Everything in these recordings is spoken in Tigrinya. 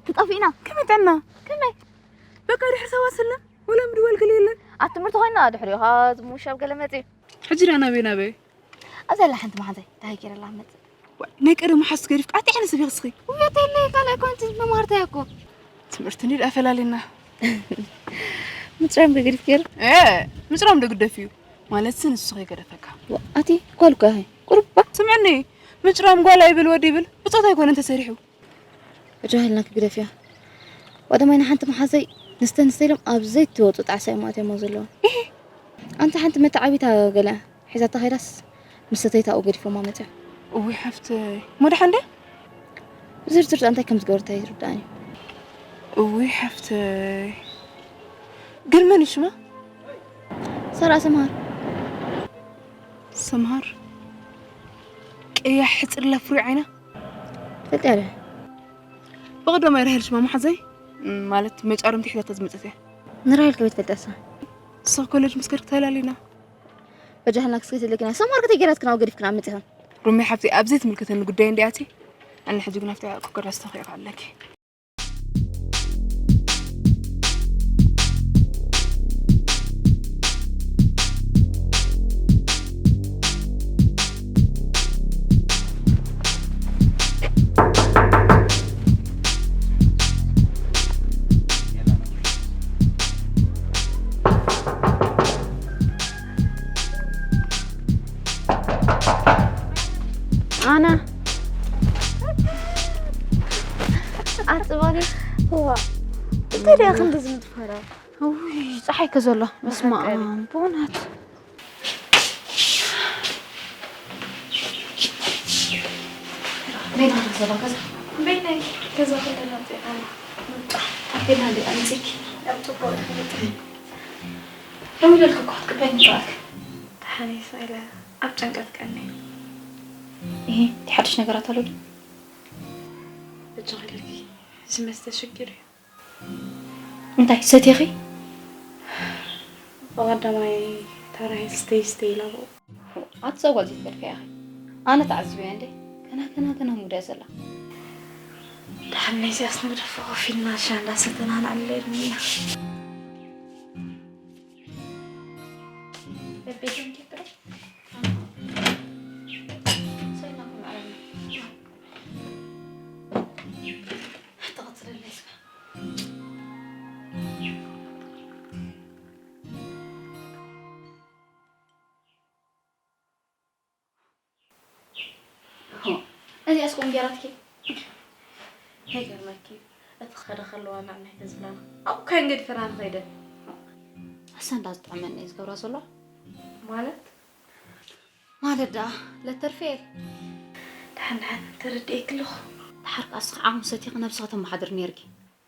ተጣፊእና። ከመይ ጥዕና? ከመይ? በቃ ድሕሪ ሰባት ሰላም፣ ወላ ምድዋል ገለ የለን። ኣብ ትምህርቲ ኮይና ድሕሪኡ ካብ ምውሻብ ገለ መጺኡ። ሕጂ ደኣ ናበይ ናበይ? ኣብዛ ኣላ ሓንቲ መሓዛይ፣ እንታይ ገይረ ኣላ መጽእ? ዋ፣ ናይ ቀደም መሓዙት ገዲፍካ ኣቲ ዓይነት ሰብ ኢኺ እስኺ? ውይ፣ ኣታ የለ፣ ካልኣይ እኮ ኣንቲ መማህርታይ እኮ። ትምህርቲ እንዲ ደኣ ፈላሊና። ምጽራም ገዲፍ ገይሩ? እ፣ ምጽራም ዶ ግደፍ እዩ? ማለትሲ ንሱ ኸይገደፈካ። ዋ፣ ኣቲ ጓል እኮ ኢኺ። ቁሩብ ባ። ስምዕኒ፣ ምጭራም ጓል ኣይብል ወዲ ይብል፣ ብጾታ ኣይኮነን ተሰሪሑ። ጃህልና ክግደፍ እያ። ቀዳማይ ንሓንቲ መሓዘይ ንስተ ንስተ ኢሎም ኣብ ዘይትወጡ ጣዕሳ እዮም ኣትዮሞ ዘለዉ። ኣንቲ ሓንቲ መተዓቢታ ገለ ሒዛታ ኸይዳስ ምስ ሰተይታኡ ገዲፎማ መፅያ። እውይ ሓፍተይ፣ መድሓን ድያ? ዝርዝር እንታይ ከም ዝገበረት ኣይርድኣን እዩ። እውይ ሓፍተይ፣ ግን መን እዩ ሽማ? ሰራ ሰምሃር። ሰምሃር? ቀያሕ ሕፅር ኢላ ፍሩይ ዓይና? ትፈልጥያ ዶ? ብቐዳማይ ራሄል ሽማ መሓዘይ፣ ም፣ ማለት መጫርምቲ ሒዛታ ዝመጸት እያ። ንራሄል ከመይ ትፈልጥያ እሳ? ንስኺ ኮሌጅ ምስ ከድኪ ተላሊና። በጃህልና ክስከት ኣለኪና። ሰምሃር ከተይ ገይራትክና ገዲፍክና መጺኽን? ሩሚ ሓብቲ፣ ኣብ ዘይትምልከተኒ ጉዳይ እንዲያ ኣቲ። ኣነ ሕጂ ግን ኣብቲ ኮከር ኣስተኺ ኣለኪ። ኣና ኣጽባሊ። እዋ፣ እንታይ ደኣ ክንድዚ ምትፈራ? ውይ፣ ጸሓይ ከ ዘሎ። በስመ መፈቀሪ። ኣብ፣ ብእውነት። በይና ገዛ። በይና ገዛ ኩለን ኣምጺእና። ኣቤላ እንዴ ኣምጺእኪ? ኣብ ጽቡቕ ተቐመጢ። ደዊለልኪ እኮ ክትቅበይኒ ይኽኣልኪ። ተሓኒስ ኢለ ኣብ ጭንቀት ቀኒ። እሂ፣ እቲ ሓድሽ ነገራት ኣሎ ድዩ? በጃኺ ኢለኪ፣ እዚ መስተ ሽግር እዩ። እንታይ ሰቲኺ? ብቐዳማይ ተራይ ስተይ ስተይ ኢላ ብኡ። ኣቲ እዛ ጓል ዘይትፈልካ ኢኺ። ኣነ ተዓዚበያ እንዴ? ከና፣ ከና፣ ከና ሙዳ ዘላ። ደሓን ናይዚኣስ ንግደፎ ኮፍ ኢልና ሻሂ እንዳሰተና ንዓልለይ እኒና። በቤት እንዲክሮ። ሰላም ዓለምና። ተቐጽለለይ ስጋ። እዚኣስ ከምኡ ገይራትኪ? ከይገርመኪ፣ እቲ ክኸዳ ከለዋ ናዕ ናይ ተዝብላና ኣብኡ ካይን ገዲፈና ንኸይደ። እሳ እንዳ ዝጥዕመኒ እዩ ዝገብራ ዘሎ። ማለት? ማለት ደኣ ለተርፌል። ደሓን ደሓን ተረዲኤኪ ኣለኹ። ደሓር ከኣ እስኺ ዓቕሚ ሰቲኺ ነብስኺ ተመሓድሪ ነይርኪ።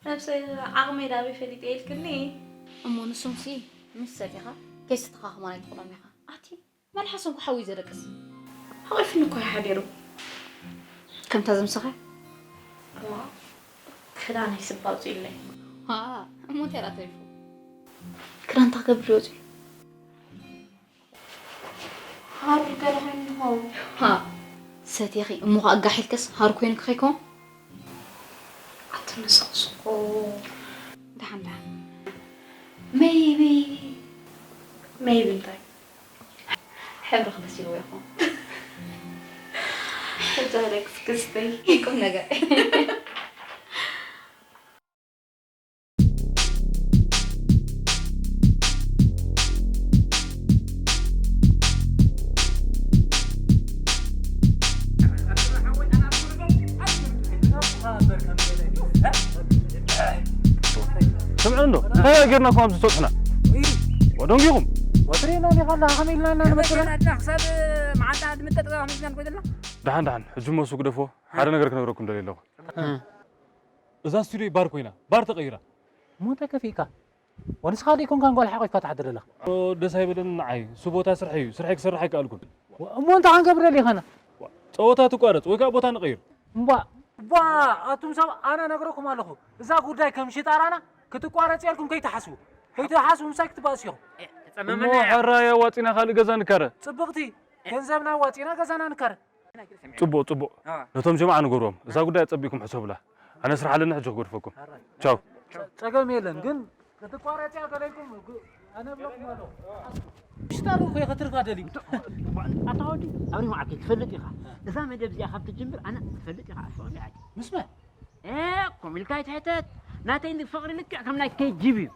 ነብሰይ ዓቕመይ ደኣ ኣበይ ፈሊጠ ኢልክኒ? እሞ ንሶምሲ ምስ ሰቲኻ ከይሰተኻ ከማን ኣይትኽእሎም ኢኻ። ኣቲ መልሓሶም እኮ ሓዊ እዩ ዘደቅስ። ሓቒፉኒ እኮ እዩ ሓዲሩ። ከምታ ዝምስኻ? እዋ፣ ክዳነይ ስብ ኣውፂኡለይ። ሃ፣ እሞ እንታይ ደኣ ተሪፉ? ክዳን እንታይ ክገብር እዩ ወፂኡ? ሃሩ ገለ ኮይኑ ይኸውን። ሃ፣ ሰቲኺ እሞ ኸኣ ኣጋሕ ኢልክስ ሃሩ ኮይኑኪ ከይከውን? ኣቲ ንስኽስኹ። ደሓን፣ ደሓን። ሜይቢ። ሜይቢ እንታይ? ሕብሪ ክመስልዎ ይኹን። ሕጂ ክስተይ። ቁም ነገር። ስምዑ እንዶ፣ እንታይ ጌርናኩም ኣብዚ ትበጽሑና? ወደንጊኹም? ወትሬና ዲኻ ኣለኻ? ከመይ ኢልና ኢና ንመጽእ? ወትሬና ዲና ክሳብ መዓልቲ ዓዲ ምጠጥቃ ከመይ ኢልና ንጎደልና? ደሓን፣ ደሓን፣ ሕጂ መሱ ግደፎ፣ ሓደ ነገር ክነግረኩም ደልየ ኣለኹ። እ። እዛ ስቱድዮ ባር ኮይና፣ ባር ተቐይራ። እሞ እንታይ ከፊእካ? ወንስኻ ዶ ኣይኮንካን ጓል ሓቒፍካ ትሓድር ዘለኻ? ኦ፣ ደስ ኣይበለንን ንዓይ። እሱ ቦታ ስርሐይ እዩ። ስርሐይ ክሰርሕ ኣይከኣልኩን። ወ-፣ እሞ እንታይ ክንገብር ደሊኻና? ዋ፣ ጸወታ ትቋረጽ ወይ ከኣ ቦታ ንቐይር። እምቧ፣ እቧ፣ ኣቱም ሰብ ኣነ ነግረኩም ኣለኹ። እዛ ጉዳይ ከም ሽጣራና ክትቋረጽ እያ ኢልኩም ከይትሓስቡ። ከይትሓስቡ ምሳይ ክትባእሱ ኢኹም። እሞ ሕራይ ኣዋጺና ካልእ ገዛ ንካረ። ጽብቕቲ፣ ገንዘብና ኣዋጺና ገዛና ንካረ። ጽቡቕ፣ ጽቡቕ። ኣዋ። ነቶም ጀማዓ ንገርዎም። እዛ ጉዳይ ኣጸቢቕኩም ሕሰቡላ። ኣነ ስራሕ ኣለኒ፣ ሕጂ ክገድፈኩም። ቻው። ጸገም የለን፣ ግን ክትቋረጽ ያገለይኩም፣ ግ-፣ ኣነ እብለኩም ኣለኹ። ሽጣሩ እኮ ከተርፋ ደልዩ። ኣታ ወዲ፣ ኣብሪ መዓልቲ ትፈልጥ ኢኻ። እዛ መደብ እዚኣ ካብ ትጅምር ኣነ ትፈልጥ ኢኻ፣ ኣታ ወዲ ዓዲ። ምስ መን? እ፣ ኮም ኢልካ ኣይትሕተት። ናተይ ፍቕሪ ልክዕ ከም ናይ ኬ ጂ ቢ እዩ።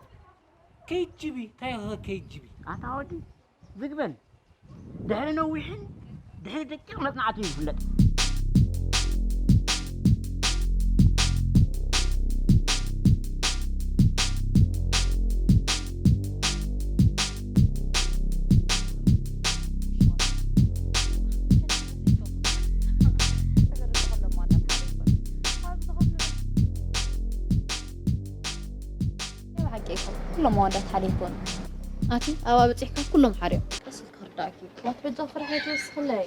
ኬ ጂ ቢ? እንታይ ኢኻ ኬ ጂ ቢ? ኣታ ወዲ፣ ዝግበን። ድሕሪ ነዊሕን ድሕሪ ደቂቕ መጽናዕትን ይፍለጥ። ብሓቂ ኣይኮኑ። ኩሎም ኣወዳት ሓደ ኣይኮኑ። ኣቲ ኣብኣ በጺሕካ ኩሎም ሓደ እዮም። ቀስ ኢልካ ክርዳእኪ እዩ። ዋት ሕጂ ፍርሒ ትወስኽለይ።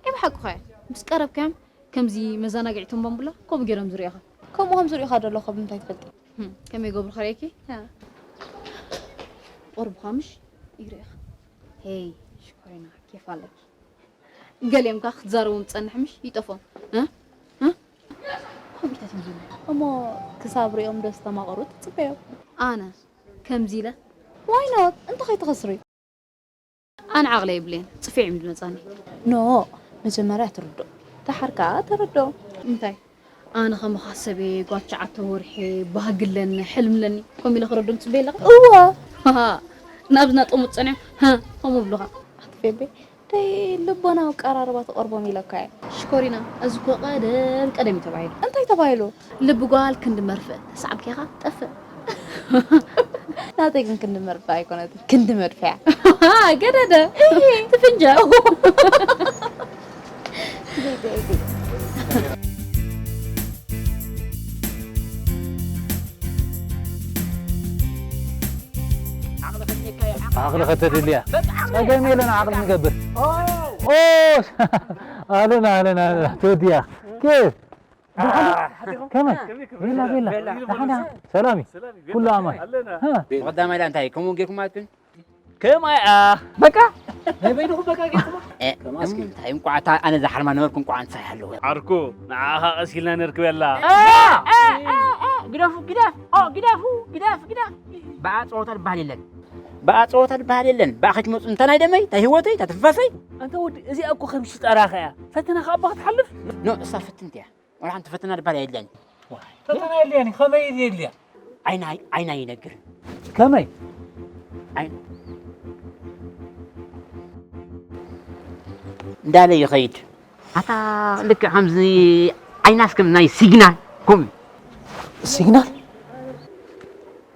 ኣይ ብሓቅኻ እያ። ምስ ቀረብካዮም ከምዚ መዘናግዒ እቶም ባምቡላ ከምኡ ገይሮም ዝርእኻ። ከምኡ ከም ዝርእኻ ዘሎ እኮ ብምንታይ ትፈልጢ? ህም፣ ከመይ ገብሩ ከርእየኪ? ያ። ቁርብኻ ምሽ ይርእኻ። ሄይ፣ ሽኮሪና፣ ኬፍ ኣለኪ። ገሊኦም ከኣ ክትዛረቦም ትጸንሕ ምሽ ይጠፍኦም። እ? እ? ከምኡታት እዮም ዝብሉ። እሞ ክሳብ ሪኦም ዶ ዝተማቐሩ ትጽበዮም? ኣነ ከምዚ ኢለ? Why not? እንታይ ከይትኸስሪ? ኣነ ዓቕሊ የብለይን። ጽፊዕ እዩ ዝመጻኒ። ኖ፣ መጀመርያ ትርድኦ። ደሓር ከኣ ተረድኦ። እንታይ? ኣነ ከማኻ ሰብ እየ፣ ጓል ትሽዓተ ወርሒ፣ ባህጊ ኣለኒ፣ ሕልሚ ኣለኒ፣ ከምኡ ኢለ ክረድኦም ትጽበይ ኣለኻ? እወ። ሃሃ፣ ናብዚ ናጠሙ ጸኒሖም፣ ሃ፣ ከምኡ ይብሉኻ። ኣቲ ፌቤ፣ ደይ ልቦና ኣቀራርባ ተቐርቦም ኢለካ እየ። ሽኮሪና፣ እዚ እኮ ቀደም ቀደም እዩ ተባሂሉ። እንታይ ተባሂሉ? ልቢ ጓል ክንዲ መርፍእ፣ ተሳዕብኪኻ ጠፍእ። ናተይ ግን ክንዲ መርፍእ ኣይኮነትን፣ ክንዲ መድፍያ። ገደደ፣ ትፍንጃ። ዓቕሊ ከተድልያ። ጸገም የለን፣ ዓቕሊ ንገብር። ኦ፣ ኣለና፣ ኣለና፣ ኣለና። ተወዲያ። ኬፍ? ከመይ? ቤላ፣ ቤላ። ደሓን፣ ደሓን። ሰላም እዩ? ኩሉ ኣማን? ሃ? ብቐዳማይ ዳ እንታይ ከምኡ ጌርኩም ማለት እዩ? ከማይ፣ ኣ። በቃ? ናይ በይንኹም በቃ ጌርኩም? እ፣ ከማስኪ። እንታይ እንቋዕ እታ ኣነ ዝሓልማ ነበርኩ፣ እንቋዕ እንታይ ኣለወ። ዓርኩ፣ ንዓኻ ቀስ ኢልና ነርክበላ። እ፣ እ፣ እ፣ እ፣ ግደፉ፣ ግደፍ፣ ኦ፣ ግደፉ፣ ግደፍ፣ ግደፍ። ብኣ ጸወታ ዝበሃል የለን። ብኣ ጸወታ ዝበሃል የለን። ብኣ ከይትመጹ፣ እንታ ናይ ደመይ፣ እታ ህይወተይ፣ እታ ትንፋሰይ። ኣንታ ወዲ፣ እዚኣ እኮ ከም ሽጣራ እያ። ፈተና ካብ ኣባ ክትሓልፍ? ኖ፣ እሳ ፍትንቲ እያ። ወላ ሓንቲ ፈተና ድባል የለን። ዋይ፣ ፈተና የለን፣ ከመይ የድልያ? ዓይና፣ ዓይና ይነግር። ከመይ? ዓይን-፣ እንዳለ ይኸይድ። ኣታ ልክዕ ከምዚ ዓይናስ ከም ናይ ሲግናል ከምኡ። ሲግናል?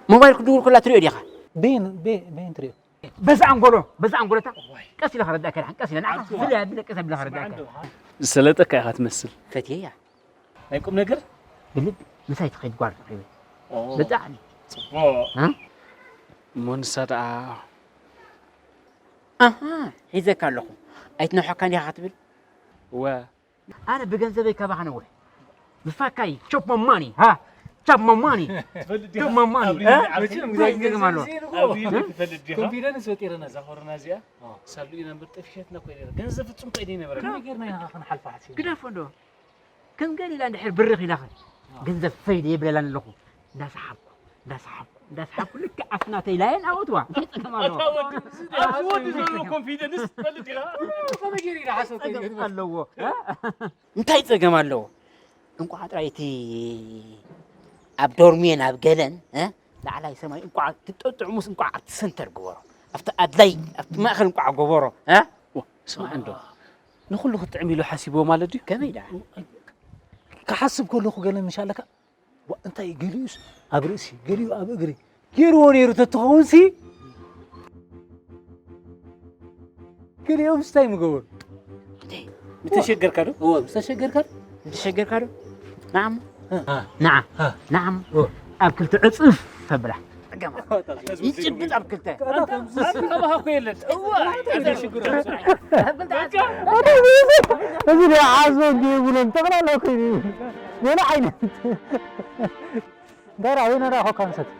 ሞባይል ክድውል ከላ ትሪኦ ዲኻ? ቤን፣ ቤ-፣ ቤን ትሪኦ? በዛ ኣንጎሎ፣ በዛ ኣንጎሎታ ቀስ ኢለ ከረዳእካ ደሓን፣ ቀስ ኢለ፣ ንዓኻ ፍልይ ኣቢለ ቀስ ኣቢለ ከረዳእካ። ዝሰለጠካ ኢኻ ትመስል። ፈትየያ። ናይ ቁም ነገር? ብልብ ምሳይ ትኸይድ ጓል ረኺበ። ኦ። ብጣዕሚ። ጽቡቕ። እ? እሞ ንሳ ደኣ? ኣሃ፣ ሒዘካ ኣለኹ። ኣይትነውሐካን ዲኻ ክትብል? እወ። ኣነ ብገንዘበይ ካባኻ ነውሕ። ብፋካይ፣ chop my money፣ ሃ? Chop my money። ትፈልጥ ዲኻ? Chop my money። ኣብሪኒ፣ እ? ኣብሪኒ፣ እንታይ ይገርም ኣሎ? ኣብሪኒ ትፈልጥ ዲኻ? ኮንፊደንስ ፈጢረና እዛ ኮሮና እዚኣ። ኣዎ። ሳሉ ኢና እምበር ጠፊሸትና እኮ ኢና። ገንዘብ ፍጹም ከይደ ነበረ። ከመይ ጌርና ኢና ክንሓልፋ ሓሲብና? ግደፎ እንዶ። ከም ገሊላ እንድሕር ብርኽ ኢላኽን፣ ኣዎ። ገንዘብ ፈይደ የብለላን ኣለኹ። እንዳሰሓብኩ፣ እንዳሰሓብኩ፣ እንዳሰሓብኩ፣ ልክዕ ኣብቲ ናተይ ላየን ኣወትዋ። እንታይ ጸገም ኣለዎ? ኣታ ወዲ፣ ኣብዚ ወዲ ዘሎ ኮንፊደንስ ትፈልጥ ኢኻ? ከመይ ገይሩ ኢኻ ሓሰብ እንታይ ጸገም ከይዱ? ኣለዎ? እ? እንታይ ጸገም ኣለዎ? እንቋዕ ጥራይ እቲ ኣብ ዶርሜን ኣብ ገለን፣ እ? ላዕላይ ሰማይ እንቋዕ ትጥጥዕሙስ እንቋዕ ኣብቲ ሰንተር ግበሮ። ኣብቲ ኣድላይ፣ ኣብቲ ማእከል እንቋዕ ግበሮ፣ እ? ዋ፣ ስማዕ እንዶ። ንኹሉ ክጥዕም ኢሉ ሓሲብዎ ማለት ድዩ? ከመይ ደኣ? ክሓስብ ከለኹ ገለ ምሽ ኣለካ? ዋ፣ እንታይ ገሊኡስ ኣብ ርእሲ፣ ገሊኡ ኣብ እግሪ ገይርዎ ነይሩ ተትኸውንሲ፣ ገሊኦም እንታይ ምገበሩ? እንተ-፣ ምተሸገርካ ዶ? እወ፣ ምተሸገርካ ዶ? ምተሸገርካ ዶ? ንዓም? እ። ንዓ። እ። ንዓም። እወ። ኣብ ክልተ ዕጽፍ ተብላ። ይጭብጥ ኣብ ክልተ። ኣንተ፣ ኣንተ ከማኻ እኮ የለን። እዋ፣ ኣንተ ሽግር። በቃ። እዚ ደኣ ዓዞ እንዲዩ ይብሎም ጠቕላላ እኮ እዩ። ገለ ዓይነት። እንታይ ደኣ፣ ወይነ ደኣ ኮካ ንሰቲ።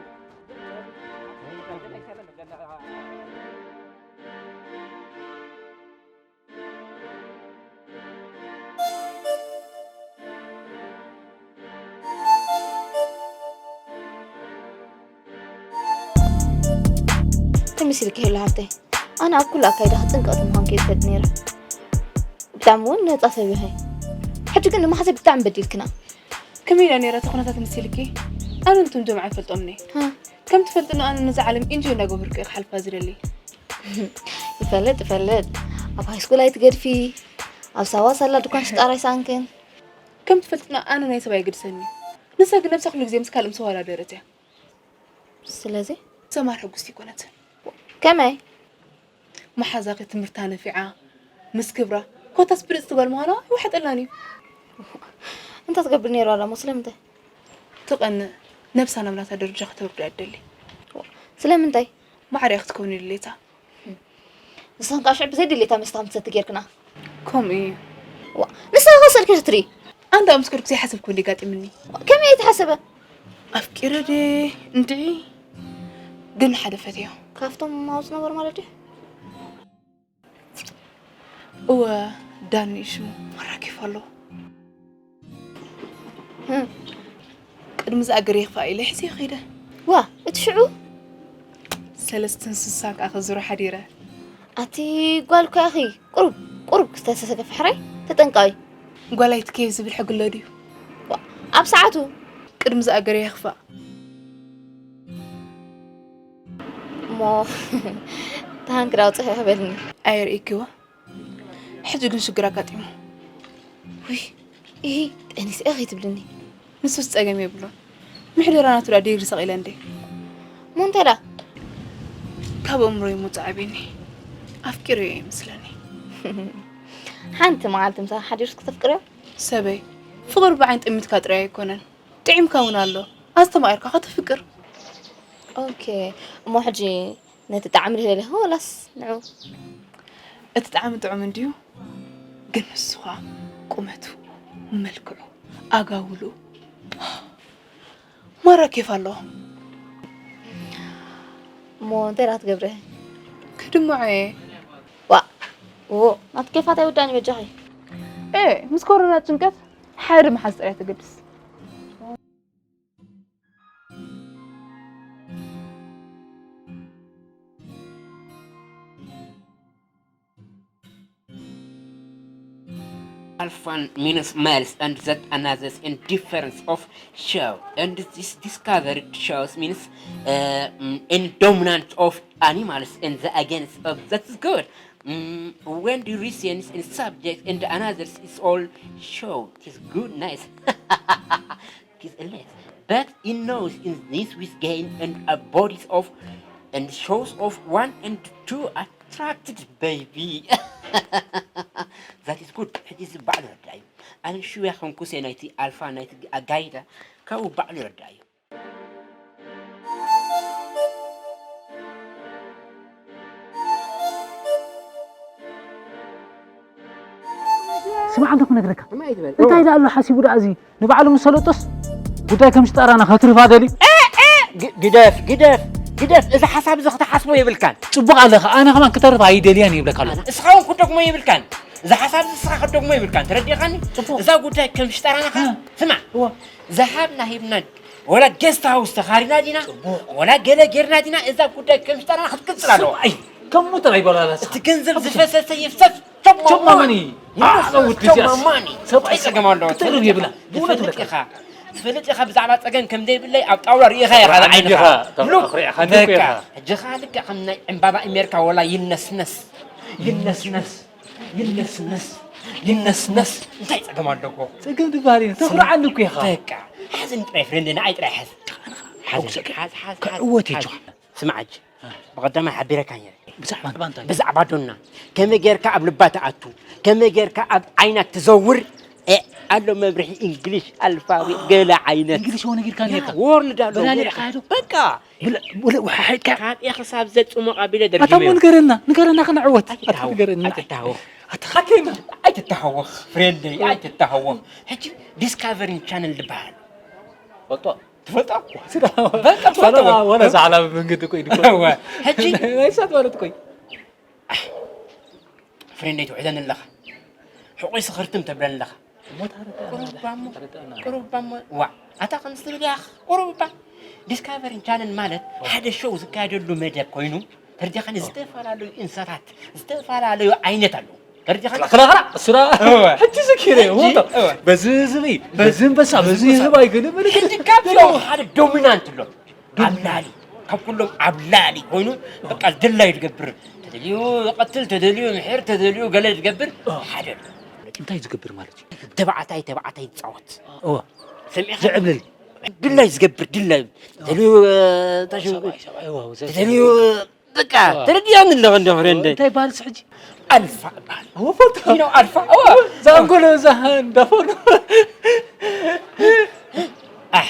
መሲልኪ ይህሉ ሃብተይ፣ ኣነ ኣብ ኩሉ ኣካይዳ ክጥንቀቕ ምዃን ከይፈልጥ ነይረ። ብጣዕሚ እውን ነጻ ሰብ ኢኺ። ሕጂ ግን ንመሓዘይ ብጣዕሚ በዲልክና። ከመይ ኢላ ነይራ እቲ ኩነታት መሲልኪ? ኣነ ነቶም ጀምዓ ኣይፈልጦምን እየ። ሃ? ከም ትፈልጥና ኣነ ነዛ ዓለም ኢንጆይ እንዳገበርኩ እየ ክሓልፋ ዝደሊ። ይፈልጥ ይፈልጥ። ኣብ ሃይስኩል ኣይትገድፊ፣ ኣብ ሳዋ ሳላ ድኳን ሽጣር ኣይሳንክን። ከም ትፈልጥና ኣነ ናይ ሰብ ኣይግድሰኒ። ንሳ ግን ነብሳ ኩሉ ግዜ ምስ ካልእ ምስ ኣወዳደረት እያ። ስለዚ? ሰማር ሕጉስቲ ኣይኮነትን። ከመይ? መሓዛኺ ትምህርታ ነፊዓ፣ ምስ ክብራ፣ ኮታስ ብልጽቲ ጓል ምዃና ኣይወሓጠላን እዩ። እንታይ ትገብር ነይራ ደሞ? ስለምንታይ? ትቐንእ፣ ነብሳ ናብ ናታ ደረጃ ከተውርዳ እያ ትደሊ። ስለምንታይ? ማዕረ ክትከውን እዩ ድሌታ። ንስኽን ከዓ ሽዑ ብዘይ ድሌታ መስተ ከም ትሰቲ ጌርክና። ከምኡ እዩ። ዋ፣ ንስኻ ከ ስእልኪ ክትርኢ? ኣንዳ ኣምስከርኩ ዘይሓሰብኩ እንዲ ጋጢምኒ። ከመይ ኣይተሓሰበ? ኣፍቂረ ድየ እንድዒ፣ ግን ሓደ ፈትዮ። ካብቶም ኣብኡ ዝነበሩ ማለት ድዩ? እወ፣ ዳኒ ሽሙ መራኪፍ ኣሎ። ህም። ቅድሚ ዝኣገር የኽፋእ ኢለ ሒዘዮ ከይደ። ዋ፣ እቲ ሽዑ? ሰለስትን ስሳን ከኣ ክዝሩ ሓዲረ። ኣቲ ጓል እኮ ኢኺ፣ ቁሩብ፣ ቁሩብ ክተሰከፊ ሕራይ፣ ተጠንቀቒ። ጓል ኣይትከይ ዝብል ሕጊ ኣሎ ድዩ? ዋ፣ ኣብ ሰዓቱ። ቅድሚ ዝኣገር የኽፋእ። እሞ ታንክ ዳውፅሕ ይኽበልኒ። ኣየርእኪዋ። ሕጂ ግን ሽግር ኣጋጢሙ። ውይ፣ ኢሂ፣ ጠኒሰ ኢኺ ትብልኒ። ንሱስ ጸገም የብሉን። ምሕደራ ናቱ ደኣ ዲግሪ ሰቒለ እንዴ። እሞ እንታይ ደኣ? ካብ ኣእምሮይ ምውጻእ ኣብዩኒ። ኣፍቂረዮ ይመስለኒ። ሓንቲ መዓልቲ ምሳኻ ሓዲርስ ክተፍቅርዮ? ሰበይ፣ ፍቕሪ ብዓይኒ ጠሚትካ ጥራይ ኣይኮነን። ጥዒምካ እውን ኣሎ። ኣስተማቒርካ ከተፍቅር። ኦኬ፣ እሞ ሕጂ ነቲ ጣዕሚ ድሌለኻ ወላስ ንዑ? እቲ ጣዕሚ ጥዑም እንድዩ፣ ግን ንሱ ኸኣ ቁመቱ፣ መልክዑ፣ ኣጋውልኡ ማራ ኬፍ ኣለዎ። እሞ እንታይ ደኣ ትገብሪ? ክድምዖ እየ። ዋእ፣ ዎ፣ ናትኪ ኬፋት ኣይውዳእን እዩ በጃኺ። ኤ፣ ምስ ኮሮና ጭንቀት ሓደ መሓዝ ጥራይ ተገድስ። Alpha means males and that another's in difference of show, and this discovered shows means uh, mm, in dominant of animals in the against of that is good. Mm, when the reasons in subject and another's is all show, it is good, nice. It is elite. But in knows in this with gain and a bodies of and shows of one and two attracted baby. That is good. ሕጂ እዚ ባዕሉ ረዳእ እዩ። ኣነ ሽውያ ኮንኩስ እየ ናይቲ ኣልፋ ናይቲ ኣጋይዳ ካብኡ ባዕሉ ረዳእ እዩ። ስማዕ እንተ ክነግረካ እንታይ ደኣ ኣሎ ሓሲቡ ደኣ እዚ ንባዕሉ ምስ ሰለጦስ ጉዳይ ከም ሽጣራና ከትርፋ ደልዩ። ግደፍ ግደፍ ግደፍ፣ እዚ ሓሳብ እዚ ክትሓስቦ የብልካን። ጽቡቕ ኣለኻ፣ ኣነ ከማን ክተርፍ ኣይደልያን ይብለካ ኣለኹ። እስኻ እውን ክደግሞ የብልካን፣ እዚ ሓሳብ እዚ እስኻ ክትደግሞ የብልካን። ተረዲእኻኒ? እዛ ጉዳይ ከም ሽጣራና ከ ስማዕ፣ ዝሃብና ሂብና ወላ ጌስት ሃውስ ተኻሪና ዲና ወላ ገለ ጌርና ዲና እዛ ጉዳይ ከም ሽጣራና ክትቅጽል ኣለዋ። ኣይ ከምኡ ጥራይ በላላስ። እቲ ገንዘብ ዝፈሰሰ ይፍሰስ። ቸማማኒ ኣዕውት እዚኣስ ሰብኣይ ጸገም ኣለዎ። ትርፍ የብላ። ብእውነት በቃ ትፈልጥ ኢኻ ብዛዕባ ጸገም ከም ዘይብለይ ኣብ ጣውላ ርኢኻ ኢኻ ዓይንኻ። ሉክ በቃ ሕጂ ኸኣ ልክዕ ከም ናይ ዕምባባ ኣሜሪካ ወላ ይነስነስ ይነስነስ ይነስነስ ይነስነስ እንታይ ጸገም ኣለዎ? ጸገም ዝበሃል የለን። ተኹርዓኒ እኮ ኢኻ። በቃ ሓዝን ጥራይ ፍሬንድ ንዓይ ጥራይ ሓዝ። ሓዝ ሓዝ ሓዝ። ክዕወት እየ ጆሃ። ስማዕ ሕጂ ብቐዳማይ ሓቢረካ ነይረ። ብዛዕባ እንታይ? ብዛዕባ ዶና ከመይ ጌርካ ኣብ ልባ ትኣቱ፣ ከመይ ጌርካ ኣብ ዓይና ትዘውር። ኣሎ መብርሒ እንግሊሽ ኣልፋቤት ገለ ዓይነት እንግሊሽ ሆነ ጌርካ ነርካ ወርልድ ኣሎ በላሊዕካ ዶ በቃ ወሓሒጥካ ካብ ኤ ክሳብ ዘ ጽሙቕ ኣቢለ ኣታ ደርጊመ ንገረና ንገረና ክንዕወት ኣታ ንገረና ኣይትተሃወኽ ኣታ ሓኪና ኣይትተሃወኽ ፍሬንደይ ኣይትተሃወኽ ሕጂ ዲስካቨሪን ቻነል ዝበሃል ፈልጦ ትፈልጣ በቃ ትፈልጣ ወላ ዛዕላ መንገዲ ኮይን እኮ ሕጂ ናይ ሳት ማለት ኮይ ፍሬንደይ ትውሕደኒ ኣለኻ ሕቆይ ስኽርትም ተብለኒ ኣለኻ ቁሩባሞ ቁሩባሞ ዋ ኣታ ከም ዝትብል ያኽ ቁሩባ ዲስካቨሪ ቻነል ማለት ሓደ ሾው ዝካየደሉ መደብ ኮይኑ ተርዲኻኒ? ዝተፈላለዩ እንስሳታት፣ ዝተፈላለዩ ዓይነት ኣለዉ። ተርዲኻኒ? ክላኸላ፣ ክላኸላ፣ እሱራ፣ እወ። ሕጂ ዘኪረ፣ ሕጂ፣ ወጣ። እወ። በዚ ዝብኢ፣ በዚ በዚ፣ ኣንበሳ፣ በዚ በዚ ህባይ ገለ መለ። ሕጂ ካብዚኦም ሓደ ዶሚናንት ኣሎ። ዶሚናንት። ኣብ ላዕሊ፣ ካብ ኩሎም ኣብ ላዕሊ ኮይኑ፣ በቃ ድላይ ዝገብር። ተደልዩ ይቐትል፣ ተደልዩ ምሕር፣ ተደልዩ ገለ ዝገብር ሓደ ኣሎ። እንታይ ዝገብር ማለት እዩ? ተባዕታይ፣ ተባዕታይ ይጻወት። እወ። ሰሚዕኻ? ዝዕብልል። ድላይ ዝገብር፣ ድላይ። ተደልዩ፣ እ፣ ታሽም-፣ ሰብኣይ፣ ሰብኣይ፣ እወ፣ እወ፣ ተደልዩ፣ በቃ፣ ኣዎ። ተረዲኣኒ ኣለኻ እንዶ ፍሬንደይ። እንታይ ይበሃል እሱ ሕጂ? ኣልፋ ይበሃል። ኣዎ፣ ፎቶ። You know ኣልፋ? ኣዎ። ዛንጎሎ ዛሃን ዳፎኖ። ኣሕ፣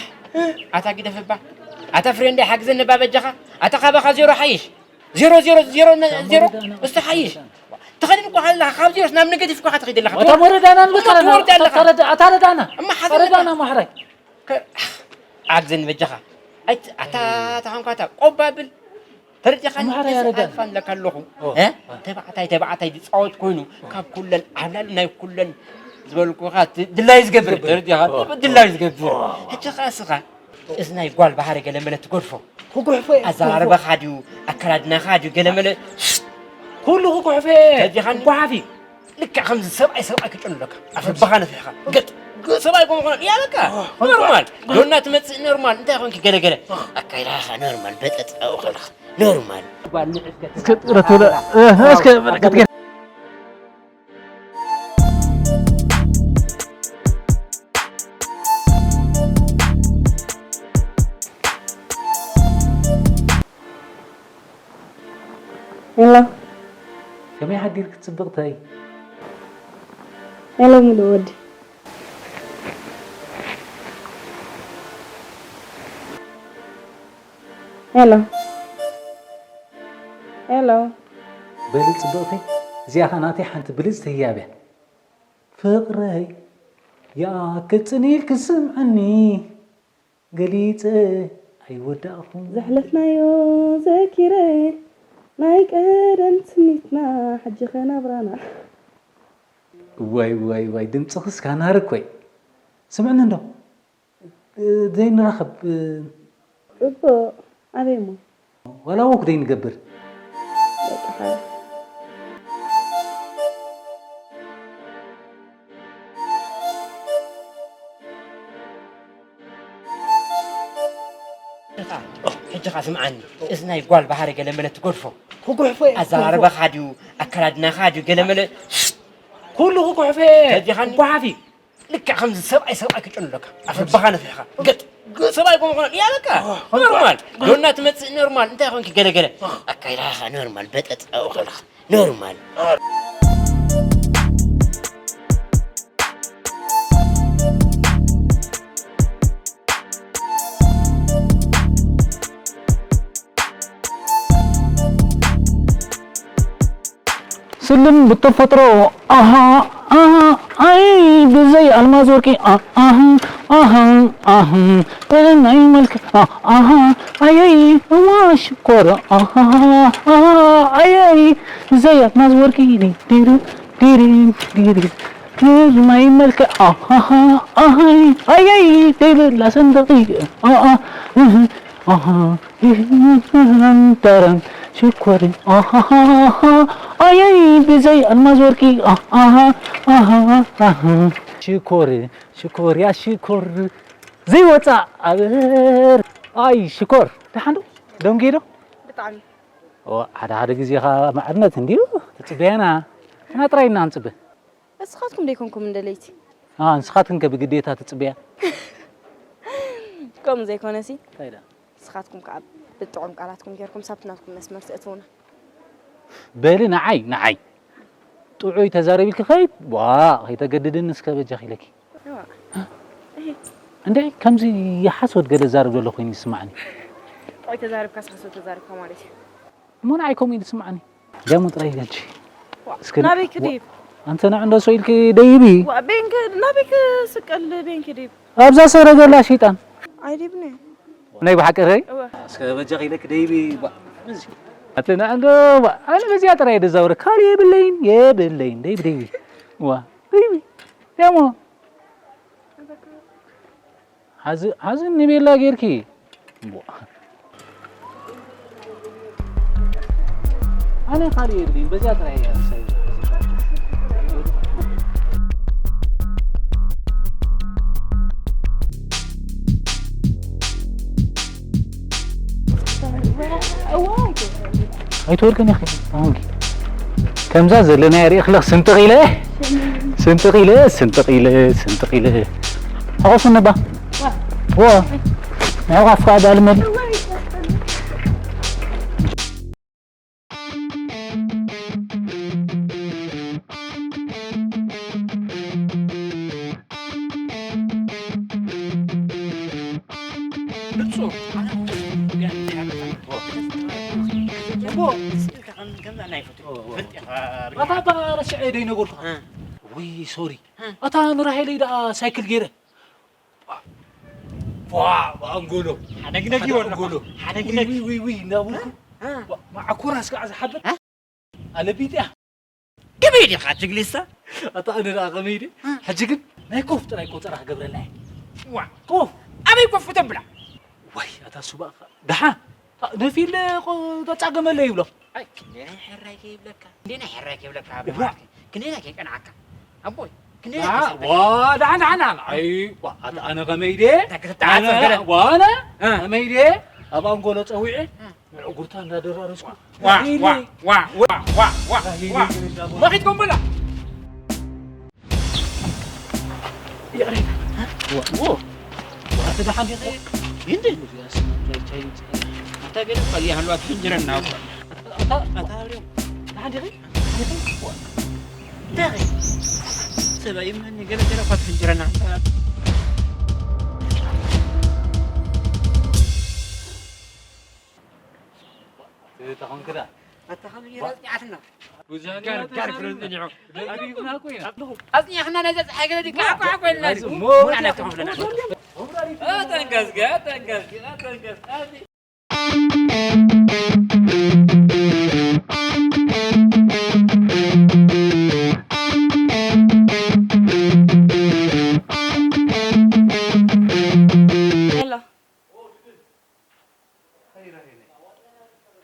ኣታ ግደፍባ። ኣታ ፍሬንደይ ሓግዘኒ እባ በጃኻ። ኣታ ካባኻ ዜሮ ሓይሽ። ዜሮ፣ ዜሮ፣ ዜሮ፣ ነ-፣ ዛንጎሎ ዜሮ። ዳና እስቲ ሓይሽ። ትኸድን እኮ ኣለኻ፣ ካብ ዜሮስ ናብ ነገቲቭ እኮ ኢኻ ትኸይድ ኣለኻ። ኣታ ሞረዳና እሞ ንበቃ ኣለና። ትወርድ ኣለኻ። ኣታ ረዳ-፣ ኣታ ረዳና። እማ ሓዘን ኣታ ረዳና ነባ። ማሕራይ። ከ-፣ ኣግዘኒ በጃኻ። ኣይት-፣ ኣታ፣ ኣታ ኾንኳታ ቆባ ብል። ተረዲኻኒ? ኣምሓራይ ነዚ ኣረዳን። ኣልፋ ንለካ ኣለኹ። ኦ። እ? ተባዕታይ፣ ተባዕታይ ዝጻወት ኮይኑ፣ ካብ ኩለን ዓብላሊ ናይ ኩለን ዝበልኩኻ ት-፣ ድላይ ዝገብር። ዝገብር። ተረዲኻ? ኦ። ድላይ ዝገብር። ኦ። ሕጂ ኸኣ እስኻ፣ እዚ ናይ ጓል ባህሪ ገለ መለ ትገድፎ። ክጉሕፎ እየ። ኣዘራርባኻ ድዩ፣ ኣከዳድናኻ ድዩ፣ ገለ መለ ኩሉ ክጉሕፎ እየ። ተረዲኻኒ? ጓሓፍ እዩ። ልክዕ ከምዚ ሰብኣይ ሰብኣይ ክጨኑ ኣለካ። ኣፍባኻ ነፊሕኻ። ገጥ። ሰብኣይ ኮን ኮን። ያ በቃ። ኖርማል። ዶና ትመጽእ ኖርማል። እንታይ ኮንኪ ገለ ገለ። ኣካይዳኻ ኖርማል። በጠጥ ኣብኡ ከለኻ። ኖርማል። ጓል ንዕድ እስከ ጥረት ወለ-፣ እ፣ እስከ በረከት ገ-፣ ሄሎ። ከመይ ሓዲርኪ ጽብቕተይ? ሄሎ ሙሉ ወዲ። ሄሎ። ሄሎ። በሊ ጽብቕተይ፣ እዚኣ ኸኣ ናተይ ሓንቲ ብልጽቲ ህያብ እያ። ፍቕረይ፣ ይኣክል ጽን ኢልኪ ስምዕኒ። ገሊጸ ኣይወዳእኹን። ዘሕለፍናዮ ዘኪረ፣ ናይ ቀደም ትምኒትና፣ ሕጂ ኸ ናብራና። ዋይ፣ ዋይ፣ ዋይ፣ ድምፅኽስ ካናሪ እኮ እዩ። ስምዕኒ እንዶ፣ ዘይንራኸብ። ፅቡቕ፣ ኣበይ እሞ? ዋላ ወክ ዘይንገብር። በቃ፣ ሓ- ሕጂ ኸኣ ስምዓኒ፣ እዚ ናይ ጓል ባህሪ ገለመለ ትገድፎ። ክጉሕፎ እየ። ኣዘራርባኻ ድዩ፣ ኣከዳድናኻ ድዩ፣ ገለመለ ኩሉ ክጉሕፎ እየ። ተዚኻኒ? ክጉሓፍ እዩ። ልክዕ ከምዚ ሰብኣይ ሰብኣይ ክጨኑ ኣለካ። ኣፍባኻ ነፊሕኻ። ገጥ። ሰብኣይ ኮን ኮን። ያ በቃ። ኖርማል። ዶና ትመጽእ ኖርማል። እንታይ ኮንኪ ገለ ገለ? ኣካይዳኻ ኖርማል። በጠጥ ኣብኡ ከለኻ። ኖርማል። ስልም ብተፈጥሮ፣ ኣሃ፣ ኣሃ፣ ኣይ፣ ብዘይ ኣልማዝ ወርቂ፣ ኣ-፣ ኣሃ፣ ኣሃ፣ ኣሃ፣ በለናይ መልክ፣ ኣ-፣ ኣሃ፣ ኣየይ፣ እዋ ሽኮር፣ ኣሃ፣ ኣሃ፣ ኣየይ፣ ብዘይ ኣልማዝ ወርቂ፣ ዲሪ፣ ዲሪ፣ ዲሪ፣ ዲሪ፣ ግርማይ መልክ፣ ኣሃ፣ ኣሃ፣ ኣይ፣ ኣየይ፣ ዘይብላ ሰንደቂ፣ ኣ-፣ ኣ-፣ እህ፣ ኣሃ። ተረም ሽኮር፣ ኣሃሃሃ፣ ኣየይ፣ ብዘይ ኣልማዝ ወርቂ፣ ኣሃ፣ ኣሃ፣ ኣሃ። ሽኮር፣ ሽኮር፣ ያ ሽኮር፣ ዘይወጻእ ኣበር። ኣይ፣ ሽኮር፣ ደሓን ዶ? ደንጊ ዶ? ብጣዕሚ። ኦ፣ ሓደ ሓደ ግዜ ኸኣ ማዕርነት እንድዩ ትጽበያና። ንሕና ጥራይ ኢና ንጽበ። ንስኻትኩም ደይኮንኩም እንደ ለይቲ? ኣ፣ ንስኻትክን ከ ብግዴታ ትጽበያ? ከምኡ ዘይኮነሲ። እንታይ ደኣ? ንስኻትኩም ከኣ ብጥዑም ቃላትኩም ጌርኩም ሳብቲ ናትኩም መስመር ተእትዉና። በሊ ንዓይ፣ ንዓይ። ጥዑይ ተዛረብ ኢልኪ ከይድ፣ ዋእ፣ ከይተገድድኒ እስከ በጃኺ ኢለኪ። እዋ። እሂ። እንዴ፣ ከምዚ ሓሶት ገለ ዛረብ ዘሎ ኮይኑ ይስማዓኒ። ጥዑይ ተዛሪብካስ ሓሶት ተዛሪብካ ማለት እዩ። እሞ ንዓይ ከምኡ እዩ ዝስምዓኒ። ደሙ ጥራይ ይገልጂ። ዋ፣ እስኪ ናበይ ክድይብ? ኣንተ ንዕ እንዶ ሰው ኢልኪ ደይቢ። ዋ፣ ቤንክ፣ ናበይ ክስቀል ቤንክ ድይብ? ኣብዛ ሰረገላ ሸይጣን። ኣይድይብን እየ። ናይ ብሓቂ ረይ? እወ። እስከ በጃኺ ኢለኪ ደይቢ። ዋ፣ እዚ። ኣንተ ንዕ እንዶ፣ ዋ፣ ኣነ በዚኣ ጥራይ እየ ዝዛወር። ካልእ የብለይን፣ የብለይን። ደይቢ፣ ደይቢ። ዋ፣ ደይቢ። ደሞ። ሓዚ-፣ ሓዚ ንቤላ ጌርኪ። እምቦ። ኣነ ካልእ የብለይን፣ በዚኣ ጥራይ እያ ክሳይ። ኣይትወድቅን ኢኺ። ኣሁን ከምዛ ዘለናያ ሪእኽለኽ ስንጥቕ ኢለ፣ ስንጥቕ ኢለ፣ ስንጥቕ ኢለ፣ ስንጥቕ ኢለ። ሓቆፍኒ ባ። ዋ። ናይ ሓቆፍ ከኣ ዳልመል። ንጹር። ኣታ ኣባ ረስዐ ደይ ነገርኩኻ። ውይ ሶሪ። ኣታ ንራሄለይ ደኣ ሳይክል ገይረ። ዋ፣ ኣንጎሎ። ሓደግደግ ይወሎ። ኣንጎሎ። ሓደግደግ። ውይ፣ ውይ፣ ውይ፣ እንዳበልኩ። እ? ዋ፣ ማዕኮራስ ከዓ ዝሓብር። እ? ኣለቢጥያ። ከመይ ዲኻ ትግሊስታ? ኣታ ኣነ ደኣ ከመይ ድየ? እ? ሕጂ ግን ናይ ኮፍ ጥራይ ቆጸራ ክገብረላ እየ። ዋ። ኮፍ። ኣበይ ኮፍ ተብላ? ዋይ፣ ኣታ ሱባእ ኸ-፣ ደሓ። ነፊል ቆ-፣ ተጻገመለ ይብሎ። ኣይ፣ ክንደይ ናይ ሕራይ ከይብለካ። ክንደይ ናይ ሕራይ ከይብለካ። እዋ። ክንደይ ናይ ከይቀንዓካ። ኣቦይ፣ ክንደይ ናይ ደኣ፣ ከይሰብካ። ዋ፣ ደሓን፣ ደሓን፣ ደሓን። ኣይ፣ ዋ፣ ኣታ ኣነ ከመይ ድየ? እንታይ ክትተዓጸፍ ኣነ፣ ገለ? ዋ፣ ኣነ እ። ከመይ ድየ? ኣብ ኣንጎሎ ጸዊዐ፣ እ። ንዕጉርታ እንዳደራረስኩ። ዋ፣ ኢለ። ዋ፣ ዋ፣ ዋ፣ ዋ፣ ዋ፣ ኣይ፣ ዋ። ይሄ ነገር እንዳቦ- መኺትኩም ብላ። ይቕሬታ። ዎ። ኣተ ደሓን ዲኺ? እንዴ? ቻይ፣ ቻይ፣ ቻይ። ኣታ ገለ እኮ እዚኣ ሃልዋ ትፍንጅረና እኮ። ኣታ፣ ኣታ ኣብርዮም። ደሓን ዲኺ? ደኺ። ሰብኣይ መን ገለ ገለ እኳ ትፍንጅረና። እታ ኾንክዳ? ኣታ ኸም ጌራ ኣጽኒዓትና። ጋር፣ ጋር ክረዝን ይዖ። ኣጽኒዕና ነዛ ጸሓይ ገለ ድካ ዓኳ ዓኳ ኢልና። እሞ፣ ቡና እናተኸፍለና። ኣተንገዝገ፣ ኣተንገዝገ፣ ኣተንገዝገ። ሄሎ።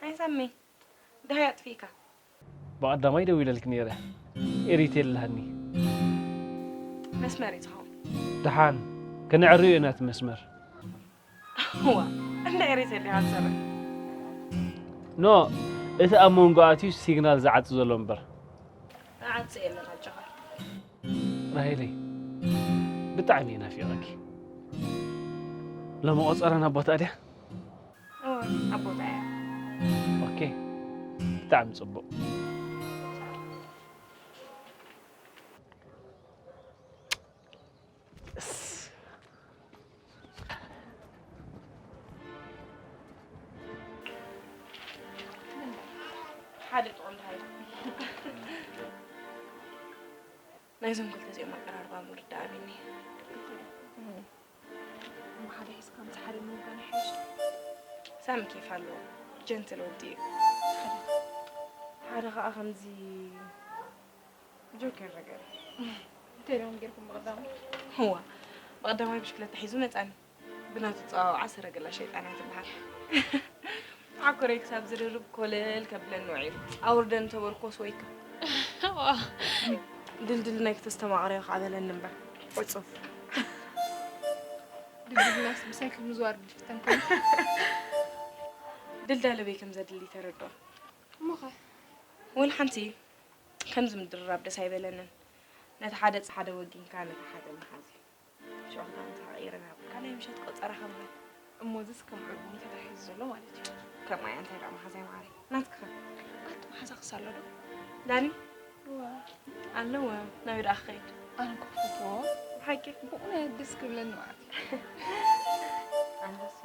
ሃይ ሳሚ፣ ደሃይ ኣጥፊእካ። ብቐዳማይ ደዊለልኪ ነይረ። ኤሪቴል ኣለሃኒ። መስመር እዩ ዝኸውን። ደሓን፣ ከነዕርዮ ኢና እቲ መስመር። እዋ፣ እንዳ ኤሪቴል ዲኻ ትሰርሕ? ኖ፣ እቲ ኣብ መንጎ ኣትዩ ሲግናል ዝዓጽ ዘሎ እምበር። ዝዓጽ የለን፣ ኣጆኻ። ራሄለይ፣ ብጣዕሚ እየ ናፊቐኪ። ሎሚ ቆጸራና ኣብ ቦታኣ ድያ? እወ፣ ኣብ ቦታኣ እያ። ኦኬ፣ ብጣዕሚ ጽቡቕ። ሓደ ጥዑም ደሃይ። ናይዞም ክልተ እዚኦም ኣቀራርባ ምርዳእ ኣቢኒ። እሞ ሓደ ሒዝካ ምስ ሓደ ምውጋን ይሓይሽ። ሳሚ ኬፍ ኣለዎ። ጀንትል ወዲ እዩ። ሓደ። ሓደ ኸኣ ከምዚ ጆከር ነገር። እንታይ ደም ጌርኩም ብቐዳማይ? እዋ፣ ብቐዳማይ ብሽክለታ ሒዙ መጻኒ። ብናቱ ጸዋውዓ ሰረገላ ሸይጣን እያ ትበሃል። ዓኮረይ ክሳብ ዝርርብ ኮለል ከብለኒ ውዒሉ። ኣውርደኒ ተበልኩዎስ ወይከ። ዋ። ድልድል ናይ ክተስተማቕረዮ ከዓ በለኒ እምበር። ዕጹፍ። ድልድልናስ ብሳይክል ምዝዋር ድፍተን ኮይኑ። ድልዳለ በይ ከም ዘድሊ ተረድኦ። እሞኸ? ወላ ሓንቲ ከምዚ ምድርራብ ደስ ኣይበለንን። ነቲ ሓደ ጸ-፣ ሓደ ወጊንካ፣ ነቲ ሓደ ምሓዝ እዩ። ሽዑ ከኣ ምሳኻ ይረጋግእ። ካልኣይ ምሸት ቆጸራ ከም እሞ እዚስ ከም ዕርቡን ተታሒዙ ዘሎ ማለት እዩ። ከምኣ እያ እንታይ ደኣ መሓዛይ ማዓረይ። ናትክኸ? ኣቲ መሓዛኽስ ኣሎ ዶ? ዳኒ? እዋ። ኣለዎ። ናበይ ደኣ ክኸይድ? ኣነ እኮ ክፈትዎ። ብሓቂ? ብእውነት ደስ ክብለኒ ማለት እዩ። ኣነስ